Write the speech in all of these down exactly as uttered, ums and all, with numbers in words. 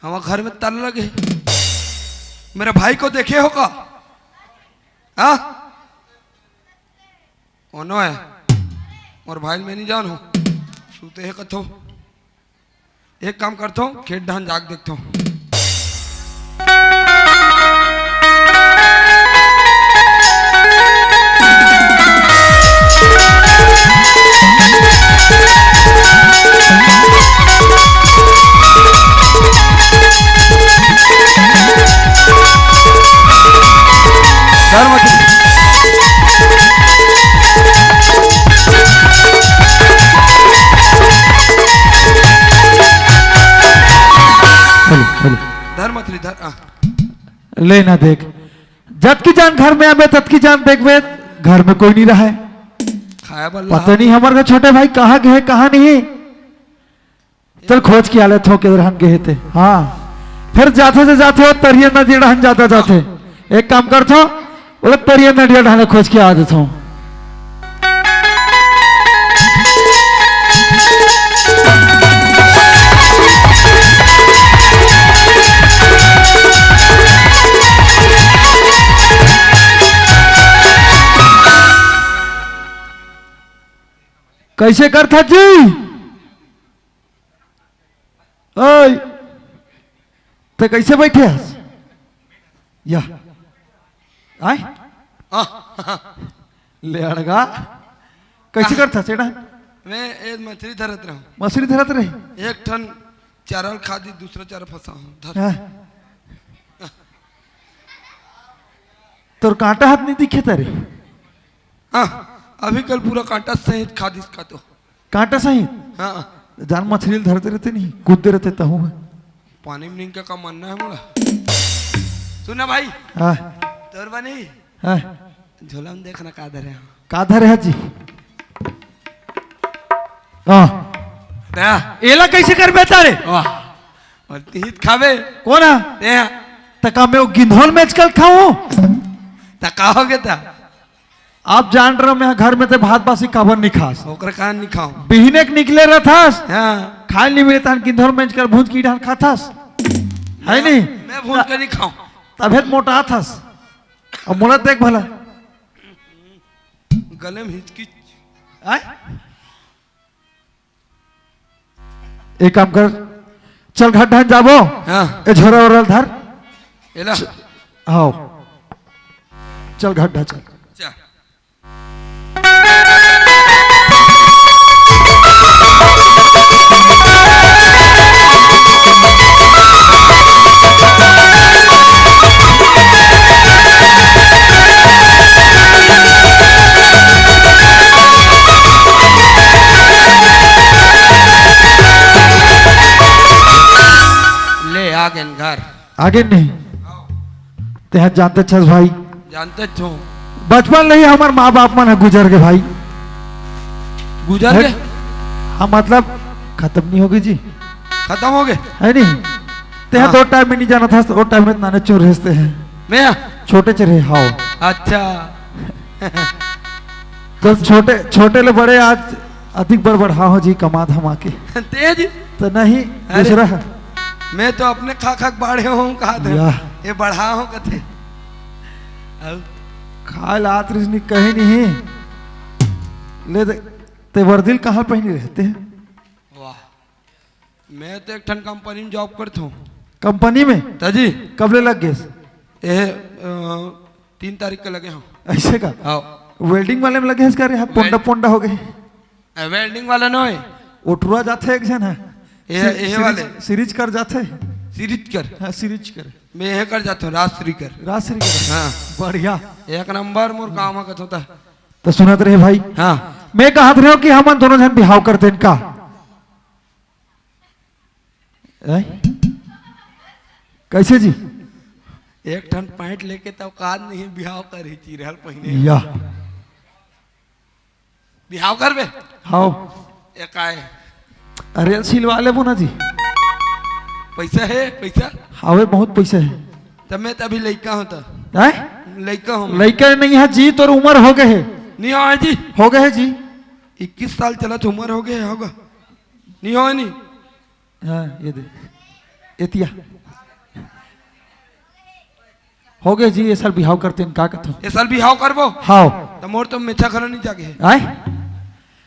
हमार घर में ताला लगे हे। मेरे भाई को देखे हो का? हाँ? ओ नो है। मोर भाई ल मैं नहीं जानहूँ। सुते हे कथो। एक काम करथो, खेत डहन जाके देखथो। धर मछली। Hello, hello. धर मछली, धर, आ। ले ना देख, जतकी जान घर में आबे, ततकी जान देखबे, घर में कोई नहीं रहे। खाया बल्ला। पता नहीं हमर के छोटे भाई कहाँ गए, कहाँ नहीं। चल खोज के आ लेथों, किधर हन गए थे। हाँ, फिर जाथे से जाथे, वो तरिया नदी डहन जाता जाथे। एक काम करथों, वो लोग तरिया नदी डहन खोज के आ देथों। कैसे करथा जी? ओए, ते कैसे बैठे हस? या। आय? हाँ। ले अड़गा। कैसे करथा सेटा? मैं ए मछली धरत रहूं। मछली धरत रहे? एक ठन चारा ल खा दी, दूसरा चारा फंसा हूं। धर। हाँ। तोर कांटा हाथ नहीं दिखे तारे? हाँ, अभी कल पूरा कांटा सहित खा दिस का तो। कांटा सहित? हाँ। जान मछली ल धरते रहते नहीं, कूदते रहते तहूं है। पानी में निंका का मानना है मोला। सुन ना भाई। हाँ। तोर बनी? हाँ। झोला में देखना का धरे हो। का धरे है जी? हाँ। ना। एला कैसे कर बेटा रे? वाह। और तीत खावे। कौन है? ते। त का मैं वो गिंधौल में आजकल खाऊं? त का हो गया था? आप जान रहे हो, मैं घर में ते भात बासी काबर नहीं खास। ओकर कान नहीं खाऊं। बिहने के निकले रहथस। हाँ। खाए नहीं मिले तहन गिंधौल में आजकल भूज की डाल खाथस। है नहीं? मैं भूज के नहीं खाऊं। तभे त मोटा थस। अब मोला देख भला। गले में हिचकी। आय? एक काम कर, चल घर ढान जाबो। हाँ। ए झोरा ओरा ल धर। एला। हाँ। चल घर ढान चल। चल। ले आ गेन घर। आगे नहीं। तेहा जानते छस भाई। जानते छो। बचपन ले ही हमर माँ बाप मन ह गुजर गे भाई। गुजर गे? हाँ, मतलब खत्म नहीं होगे जी। खत्म होगे? है नहीं? तेहा हाँ। तो टाइम में नहीं जाना था, तो टाइम में नाने चोर रहते हैं। मैं? छोटे चेरे, हाँ। अच्छा। तो छोटे, छोटे ले बड़े आज अधिक बड़ बढ़ा हो जी, कमा धमा के। तेज? तो नहीं, अरे, दूसरा। मैं तो अपने खा खा के बाढ़े हूँ, कहा था। या। ये बढ़ा हूँ कथे। अब खाए ला आत रिस नहीं, कहीं नहीं। ले दे, ते वर्दी ल कहाँ पहनी रहते हैं? वाह। मैं तो एक ठन कंपनी में जॉब करत हूँ। कंपनी में? ताजी। कब ले लग गेस? ए, अ, तीन तारीख के लगे हूँ। ऐसे का? हाँ। वेल्डिंग वाले में लगे हैं इसका रे, हाथ वेल- पोंडा पोंडा हो गए। ए, वेल्डिंग वाला नो है। ओटरुआ जाथे एक झन है। ए, सिर-, ए सिरीज, वाले। सिरीज कर जाथे। सिरीज कर। हाँ, सिरीज कर। मैं यह कर जाता हूँ, राजश्री कर। राजश्री कर। हाँ। बढ़िया। एक नंबर मोर काम है कथों ता। तो सुनत रहे भाई। हाँ। मैं कहत रहे हो कि हमन दोनों झन बिहाव करते हैं का? हैं? कैसे जी? एक ठन पैंट लेके तब काज नहीं बिहाव कर ही चीरहल पहिने। या। बिहाव करबे? हाव। ए काय? अरे सिलवा लेबो ना जी। पैसा है, पैसा? हावे बहुत पैसा है। तब मैं तो अभी लइका हूँ तो। हैं? लइका हूँ। लइका नहीं है जी, तोर उम्र हो गए है। नहीं हो जी। हो गए है जी। इक्कीस साल चलत उम्र हो गए होगा। नहीं हो नहीं। हाँ, ये दे। एतिया। होगे जी, ये साल बिहाव करते हैं, का कथो? ये साल बिहाव करबो? हाव। त मोर तो मेछा घलो नहीं जागे हे। आय?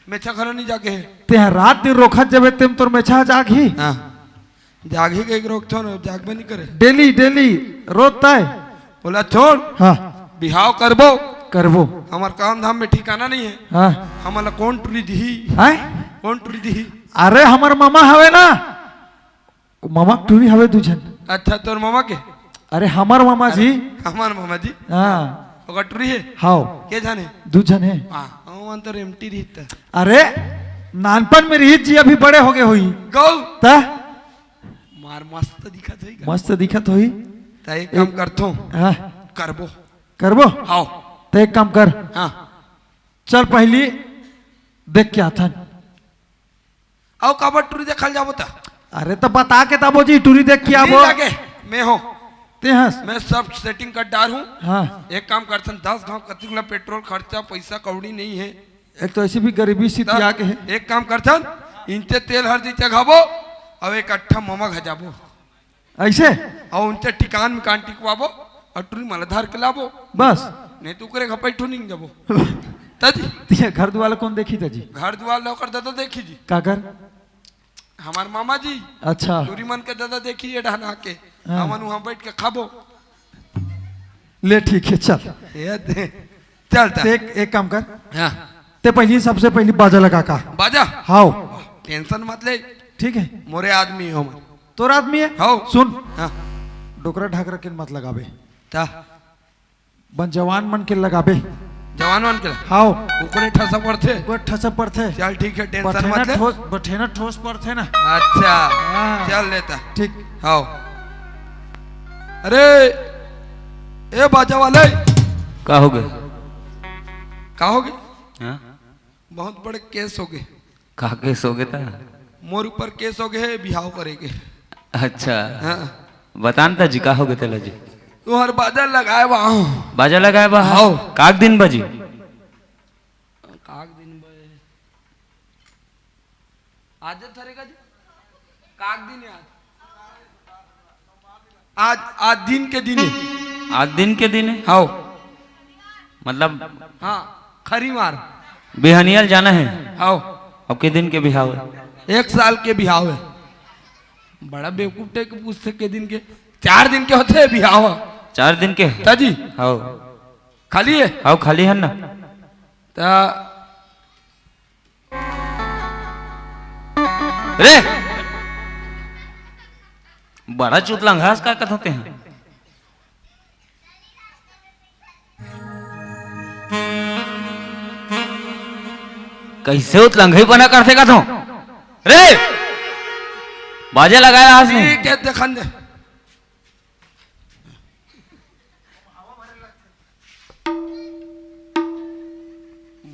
मेछा घलो नहीं जागे हे। तें रात दिन रोखत जबे, तेम तोर मेछा जागही? हाँ। जागही के रोकथो न, जागबे नहीं करे। डेली, डेली, रोज तय। बोला, "छोड़, हाँ। बिहाव करबो। करबो। हमर काम धाम में ठिकाना नहीं हे। हाँ। हमन ला कौन टुरी दिही? हैं? कौन टुरी दिही?" अरे, हमर मामा हवे ना, मामा टुरी हवे दू झन। अच्छा, तोर मामा के? अरे, हमर मामा जी। हमर मामा जी। हाँ। ओकर टुरी हे? हाव। के झन हे? दू झन हे। हाँ, हमन तो रेमटी रहित। अरे, नानपन में रहित जी, अभी बड़े होगे होही। गौ। त? मार मस्त दिखत होही का? मस्त दिखत होही। त एक काम करथो। हाँ। करबो। करबो? हाव। त एक काम कर। हाँ। चल, पहली देख के आथन। अउ काबर टुरी देखल जाबो त? अरे, त बता के ताबो जी, टुरी देख के नहीं आबो। लगे, मैं हूँ। ते हस? मैं सब सेटिंग कर डार हूँ। हाँ। एक काम करथन, दस गांव कतिक ला पेट्रोल खर्चा, पैसा कौड़ी नहीं है। एक तो ऐसी भी गरीबी स्थिति तब आके है। एक काम करथन, इंचे तेल हर दी चघाबो, अउ एक अट्ठा ममा घजाबो। ऐसे? अउ उनचे ठिकान में कान टिकवाबो, अउ टुरी मला धर के लाबो। बस? नहीं तो ओकरे घर पैठो नहीं जाबो। तजी? तिया घर दुआर कौन देखी तजी? घर दुआर ला ओकर दादा देखी जी। काकर? हमार मामा जी। अच्छा। टुरी मन के दादा देखी ये डहना के। हाँ। हमन वहाँ बैठ के खाबो। ले ठीक है, चल। ये दे। चल त। ते एक, एक काम कर। हाँ। ते पहली, सबसे पहली बाजा लगा का। बाजा? हाव। टेंशन मत ले। ठीक है। मोरे आदमी हो मन। तोर आदमी है? हाव। सुन। हाँ। डोकरा ढाकरा के मत लगाबे। ता? बन जवान मन के लगाबे। जवान मन के? हाव। ओकरे ठसा पड़थे? ओकरे ठसा पड़थे। चल ठीक है, टेंशन बठेना मत ले। ठोस, बठेना ठोस पड़थे ना। अच्छा। हाँ। चल लेता। ठीक। हाव। अरे, ए बाजा वाले। का होगे? का होगे? हाँ? बहुत बड़े केस होगे। का केस होगे ता? मोर ऊपर केस होगे हे, बिहाव करे के। अच्छा। हाँ। बता न ता जी, का होगे तेला जी? तुहर बाजा लगाए बा। बाजा लगाए बा? हाव। काक दिन बा जी? काक दिन बा? आज थरे का जी? काक दिन है आज। आज, आज दिन के दिन है। आज दिन के दिन है? हाव। मतलब? हाँ, खरी मार। बिहनियल जाना है? हाव। अब के दिन के बिहाव है? एक साल के बिहाव है। बड़ा बेवकूफ टाइप के पूछथे के दिन के। चार दिन के होथे बिहाव। चार दिन के? ताजी। हाव। खाली है? हाव, खाली है ना। ता रे, बड़ा चुतलंग हस, का कथों तें? कैसे उतलंगई बना करथे कथों? रे, बाजा लगाए हस नहीं? ठीक है, देखन दे।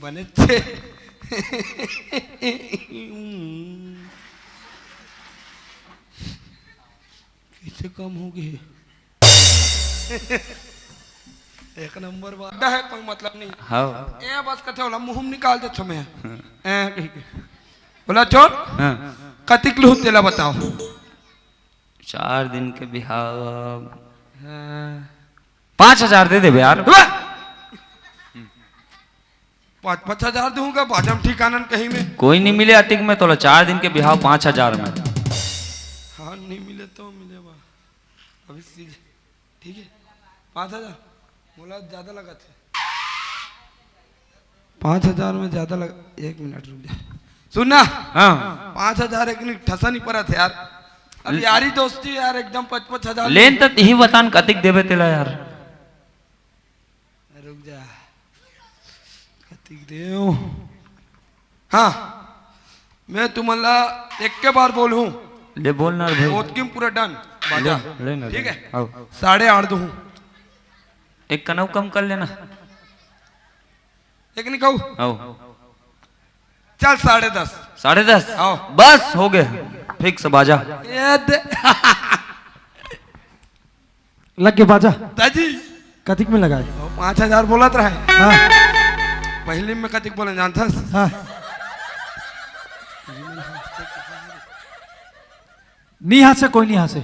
बने थे। कैसे कम हो गए? एक नंबर बात है, कोई मतलब नहीं। हाँ। ए बस कथे वाला मुंह में निकाल दे छमे। ए, कही के। बोला, "छोड़, हाँ। कतिक लूहू तेला बताओ।" चार दिन के बिहाव। हाँ। पाँच हजार दे देबे यार। वाह! पाँच, पाँच हजार दूंगा, बाजम ठिकानन कहीं में। कोई नहीं मिले अतिक में, तोला चार दिन के बिहाव पाँच हजार में। हाँ, नहीं मिले तो मिले बा। अभी सीधे, ठीक है, पाँच हजार। मोला ज्यादा लगा थे। पाँच हजार में ज्यादा लग, एक मिनट रुक जा। सुन ना। हाँ। पाँच हजार एक नहीं, ठसा नहीं पड़ा था यार। अब ल- यारी दोस्ती यार, एकदम पाँच पाँच हजार। लेन त तिही बतान कतिक देबे तेला यार। रुक जा। कतिक देव? हाँ, मैं तुमन ला एक के बार बोलूं। ले बोल ना रे भाई। ओतकी में पूरा डन। बाजा। ले, ले ना, ठीक ले। है? आओ। साढ़े आठ दूं। एक कनऊ कम कर लेना। एक नहीं कहूँ? आओ। चल, साढ़े दस। साढ़े दस? आओ। बस, हो गए। फिक्स बाजा। ये दे। लग के बाजा। ताजी। कतिक में लगाए? वो पाँच हजार बोलत रहे। हाँ। पहली में कतिक बोले जानथस? हाँ। नी हासे, कोई नी हासे।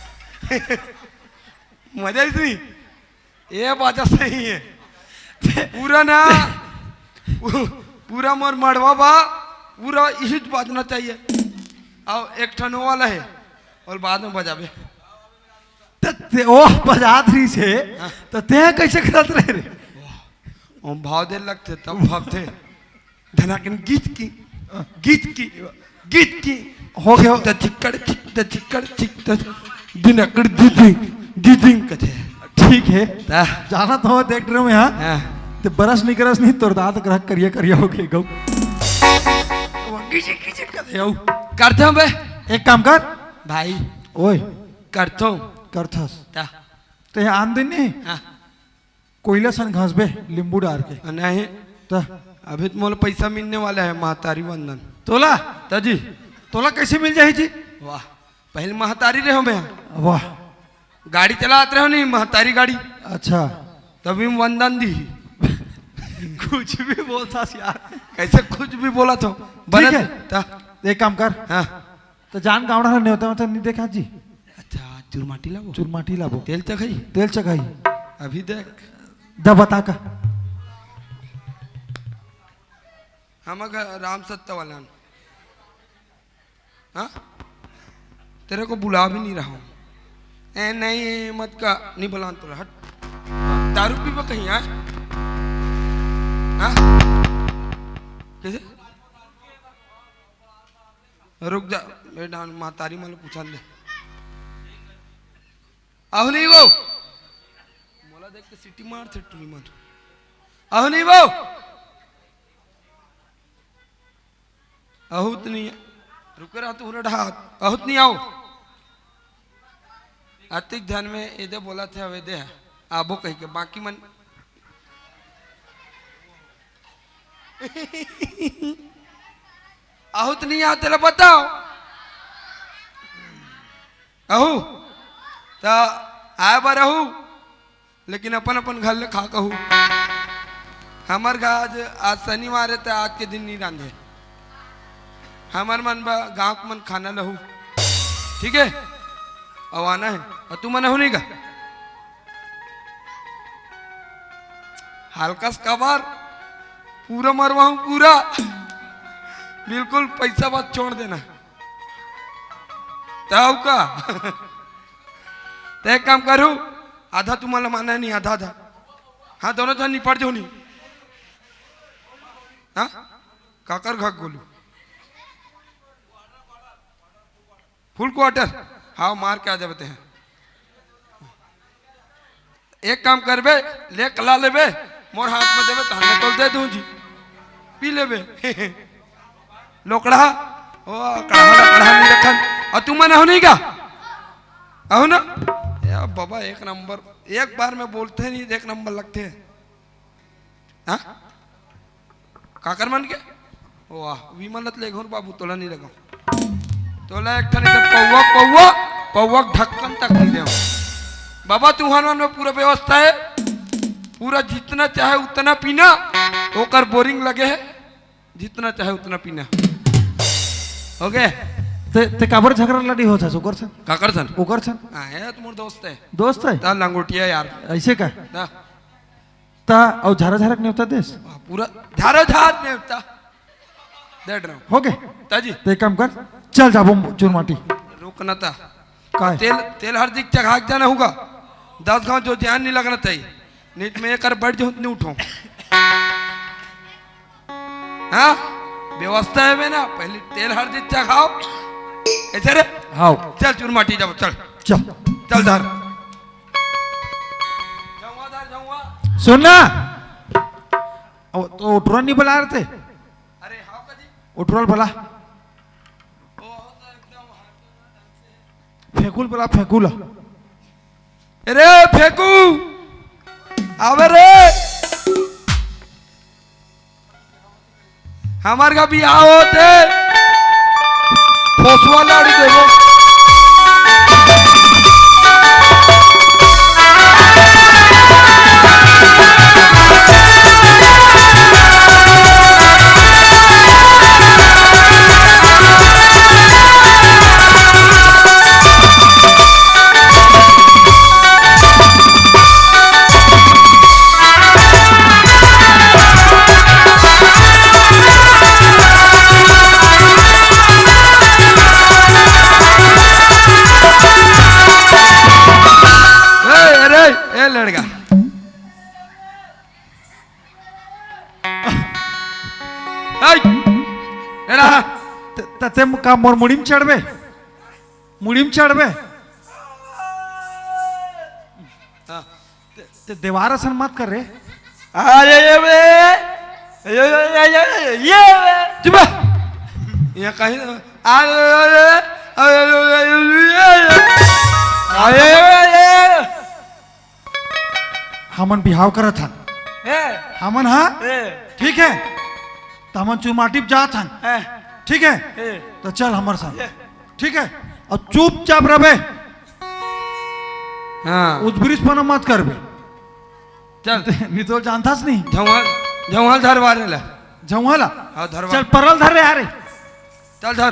मजा ही नहीं। ये बाजा सही है। पूरा ना, पूरा मोर मड़वा बा, पूरा यही बाजना चाहिए। और एक ठन वो वाला है, और बाद में बजाबे। त ते, ओह, बजात रहिस हे, हाँ। त ते कैसे करत रहे रे? ओम भाव दे लगथे, तब भागथे। धनाकन गीत की, गीत की, गीत की। हो गया। द चिक्कड़ चिक, द चिक्कड़ चिक, द दिनकड़ दिदिंग, दिदिंग कथे। ठीक है। ता। जाना तो देख रहे हो यहाँ। हाँ। ते बरस नहीं करस नहीं, तोर दांत ग्रह करिया करिया हो गए गौ। वो किसी किसी कथे हो। करते हो बे? एक काम कर। भाई। ओए। करते हो। करथस। ता। ते आन दिन नहीं? हाँ। कोयला सन घसबे, लींबू डार के। नहीं। त? अभी तो मोला पैसा मिलने वाला है, महतारी वंदन। तोला? त जी। तोला कैसे मिल जाही जी? वाह, पहले महतारी रहे मैं। वाह। गाड़ी चलात रहे नहीं, महतारी गाड़ी। अच्छा। तभी में वंदन दी। कुछ भी बोलता यार। कैसे कुछ भी बोला तो? ठीक बने है। त? एक काम कर। हाँ। त जान गावड़ा ने होता, होता नहीं देखा जी। अच्छा, चुरमाटी लाबो? चुरमाटी लाबो। तेल चघई? तेल चघई। अभी देख। दा बता का। हम अगर राम सत्ता वाला हन। हाँ? तेरे को बुला भी नहीं रहा हूँ। ए, नहीं, मत का, नहीं बुलान तो हट। दारू पीबो कहीं, आए? हाँ? कैसे? रुक जा, ए डान महतारी मन ल पूछन दे। अहो नहीं वो। मोला देख के सीटी मारथे टूरी मन। अहो नहीं वो। अहो त नहीं। रुके रहा तू, उलट हाथ। अहो त नहीं आओ। अतिक धन में एदे बोलथे, अवेदे हे। आबो कहिके, बाकी मन अहो त नहीं आओ, तेला बताओ। अहो, त आए बर अहो, लेकिन अपन अपन घर ले खा कहू। हमर घर आज, आज शनिवार है, त आज के दिन नहीं रांधे। हमर मन बा गाँव के मन खाना लहू, ठीक है? अउ आना है, अउ तुमन अहू नहीं का? हल्का सा कबर, पूरा मरवाहूँ, पूरा। बिल्कुल पैसा बात छोड़ देना। तब का? ते एक काम करू, आधा तुम्हारा माना नहीं, आधा आधा। हाँ, दोनों झन निपट जो नी। हाँ, काकर घर गोलू? फुल क्वार्टर। हाँ, मार के आ जाबे तें। एक काम करबे, ले कला लेबे, मोर हाथ में देबे, तहन मैं तोल दे दूं जी, पी लेबे। लोकड़ा, ओ, कड़ा, कड़ा नहीं रखन। और तुम मन हो नहीं का? अहो ना? या बाबा, एक नंबर, एक बार में बोलते नहीं, एक नंबर लगते हैं। हाँ? काकर मन के? वाह, विमल त ले घुर बाबू, तोला नहीं लगाऊं। तोला एक ठन एकदम पौवा, पौवा, पौवा के ढक्कन तक नहीं देव। बाबा, तुहर मन में पूरा व्यवस्था है, पूरा जितना चाहे उतना पीना, ओकर बोरिंग लगे है, जितना चाहे उतना पीना। हो गए? ते, ते काबर झगड़ा लड़ी होत हस ओकर सन? काकर सन? ओकर सन? हाँ, है तो मोर दोस्त है। दोस्त है? ता लंगोटिया यार। ऐसे का? ता। ता अउ झारा झारा के नेवता देस? वाह, पूरा झारा झार नेवता। दे डराओ। हो गए? ताजी। ते काम कर, चल जाबो चुरमाटी। रुक ना ता। काय? तेल, तेल हर दिक चघा के जाना होगा। दस गांव जो ध्यान नहीं लगना चाहिए। नहीं तो मैं एक बार बैठ जाऊं, नहीं उठाऊं। हाँ? व्यवस्था है बे ना, पहले तेल हर दिक चघाओ। ऐसे रे? हाव। चल चुरमाटी जाबो, चल। चल। चल धर। झउआ धर, झउआ। सुन ना। ओ, तो उठुरन नहीं बुला रहे थे? अरे हाँ का जी। उठुरल बुला। ओ, तो एकदम फेंकुल बुला, फेंकुल। अरे फेंकू, आवे रे। हमार का बिहाव होत हे, फोसवा लाड़ी देबो। ए, अरे, ए लड़का। ए, एड़ा। त-, त-, ते का मोर मुड़ी में चढ़बे? मुड़ी में चढ़बे? हाँ। ते, ते देवार असन मत कर रे। अरे ये बे, ये, ये, ये, ये, ये बे। चुप। ये कहीं, अरे, अरे, अरे, अरे, अरे, अरे, अरे, अरे, अरे। हमन बिहाव करत हन। ए। हमन हा? ए। ठीक है। त हमन चुरमाटी जात हन। ए। ठीक है? ए। त चल हमर संग। ए। ठीक है? अउ चुपचाप रहबे। हाँ। उजबिरिस पना मत करबे। चल। नहीं तो जानथस नहीं। झउहा, झउहा धरवा रे ला। झउहा ला? हाँ, धरवा। चल, परल धर रे, आ रे। चल धर।